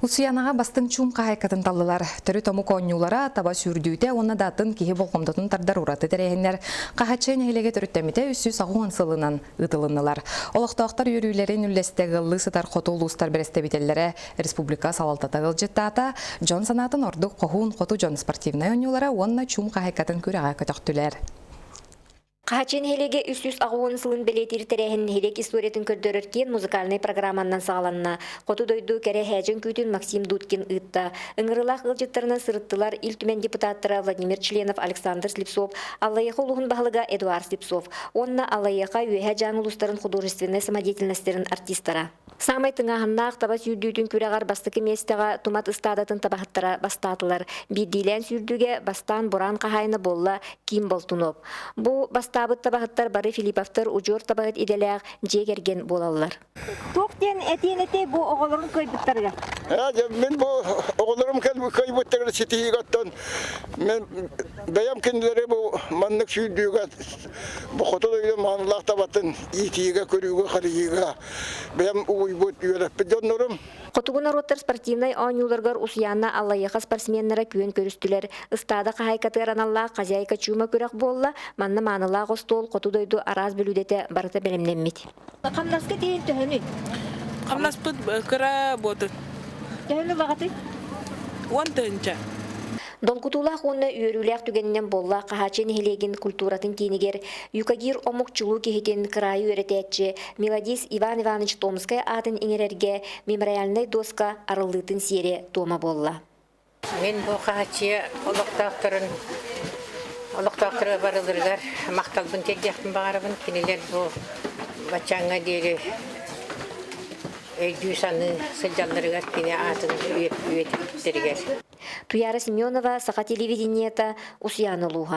Усуйаанаҕа бастыҥ чуум хаһаайкатын таллылар. Төрүт омук оонньуулара, таба сүүрдүүтэ уонна да атын киһи болҕомтотун тардар ураты тэрээһиннэр Хаһаччы нэһилиэгэ төрүттэммитэ 380 сылынан ыытылыннылар. Олохтоохтор үөрүүлэрин үллэстэ ыаллыы сытар хоту улуустар бэрэстэбиитэллэрэ республика салалтата ыалдьыттаата, дьон санаатын ордук хоһуун хоту дьон спортивнай оонньуулара уонна чуум хаһаайкатын күрэҕэ көтөхтүлэр. Хаһаччы нэһилиэгэ 380 сылын бэлиэтиир тэрээһин нэһилиэк историятын көрдөрөр киэн музыкальнай программаннан саҕаланна. Хоту дойду кэрэ һээдьэн күүтүн Максим Дудкин ыытта. Ыҥырыылаах ыалдьыттарынан сырыттылар Ил Түмэн депутаттара Владимир Членов, Александр Слепцов, Аллайыаха улууһун баһылыга Эдуард Слепцов уонна Аллайыаха Үөһээ Дьааҥы улуустарын художественнай самодеятельностарын артистара. Саамай тыҥааһыннаах таба сүүрдүүтүн күрэҕэр бастакы миэстэҕэ Тумат ыстаадатын табаһыттара бастаатылар. Биирдиилээн сүүрдүүгэ бастаан Бураан хаһаайына буолла Ким Болтунов. Бу бастаабыт табаһыттар бары Филипповтар удьуор табаһыт идэлээх дьиэ кэргэн буолаллар. Туох диэн этиэн этэй бу оҕолорун кыайбыттарыгар? Мин бу оҕолорум кыайбыттарыгар ситиһиигэ оттон мен бэйэм кинилэри бу маннык сүүрдүүгэ бу хоту дойду маанылаах табатын иитиигэ, көрүүгэ, харыйыыга бэйэм угуйбут, үөрэппит дьоннорум. Хотугу норуоттар спортивнай оонньууларыгар Усуйаана Аллайыаха спортсменнара күөн көрүстүлэр. Ыстаада хаһаайкатыгар аналлаах «Хозяйка чума» күрэх буолла. Манна маанылаах остуол, хоту дойду араас бүлүүдэтэ барыта бэлэмнэммит. Хамнаска тиийэн төһөнүй? Хамнаспыт кыра буотун. Төһөнү баҕатый? 10 тыһыынча. Долгутуулаах уонна үөрүүлээх түгэнинэн буолла Хаһааччы нэһилиэгин культуратын киинигэр юкагир омук чулуу киһитин кыраайы үөрэтээччи мелодист Иван Иванович Томскай аатын иҥэрэргэ мемориальнай доска арыллыытын сиэрэ-туома буолла. Мин бу Хаһааччыйа олохтоохторун олохтоохторо барыларыгар махталбын тиэрдиэхпин баҕарабын. Кинилэр бу баччааҥҥа диэри өйдүү-саныы сылдьалларыгар кини аатын үйэтиттэригэр. Туяра Семенова, Саха телевидениета, Усуйаана улууһа.